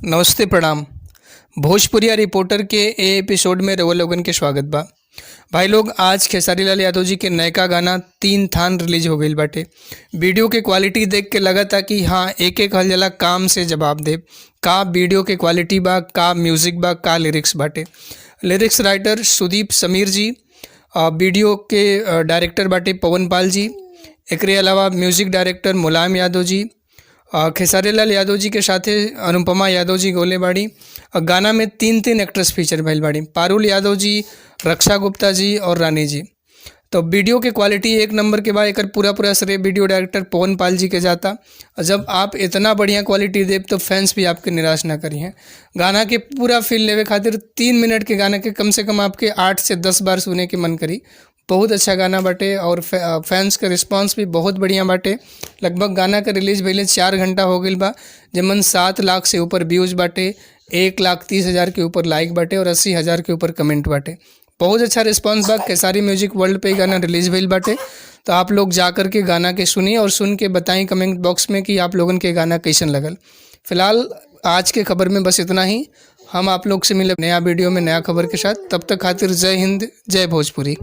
नमस्ते, प्रणाम। भोजपुरिया रिपोर्टर के ए एपिसोड में रउआ लोगन के स्वागत बा। भाई लोग, आज खेसारी लाल यादव जी के नयका गाना "तीन थान" रिलीज हो गईल बाटे। वीडियो के क्वालिटी देख के लगता कि हाँ, एके कहल जाला काम से जवाब देब। का वीडियो के क्वालिटी बा, का म्यूजिक बा, का लिरिक्स बाटे! लिरिक्स राइटर सुदीप समीर जी, वीडियो के डायरेक्टर बाटे पवन पाल जी। एकरे अलावा म्यूजिक डायरेक्टर मुलायम यादव जी। खेसारी लाल यादव जी के साथे अनुपमा यादव जी गौले बाड़ी। गाना में तीन तीन एक्ट्रेस फीचर भइल बाड़ी: पारुल यादव जी, रक्षा गुप्ता जी और रानी जी। तो वीडियो के क्वालिटी एक नंबर के बा। एकर पूरा पूरा श्रेय वीडियो डायरेक्टर पवन पाल जी के जाता। और जब आप इतना बढ़िया क्वालिटी देब, तो फैंस भी आपके निराश ना करी हैं। गाना के पूरा फील लेवे खातिर 3 मिनट के गाना के कम से कम आपके 8 से 10 बार सुने के मन करी। बहुत अच्छा गाना बाटे और फैंस के रिस्पांस भी बहुत बढ़िया बाटे। लगभग गाना के रिलीज भइले 4 घंटा हो गईल बा, जेमन 7 लाख से ऊपर व्यूज बाटे, 1,30,000 के ऊपर लाइक बाटे और 80,000 के ऊपर कमेंट बाटे। बहुत अच्छा रिस्पांस बा। खेसारी म्यूजिक वर्ल्ड पे इ गाना रिलीज भइल बाटे। तो आप लोग जा कर के गाना के सुनी और सुन के बताई कमेंट बॉक्स में कि आप लोगन के गाना कैसन लगल। फिलहाल आज के खबर में बस इतना ही। हम आप लोग से मिले नया वीडियो में नया खबर के साथ। तब तक खातिर जय हिंद, जय भोजपुरी।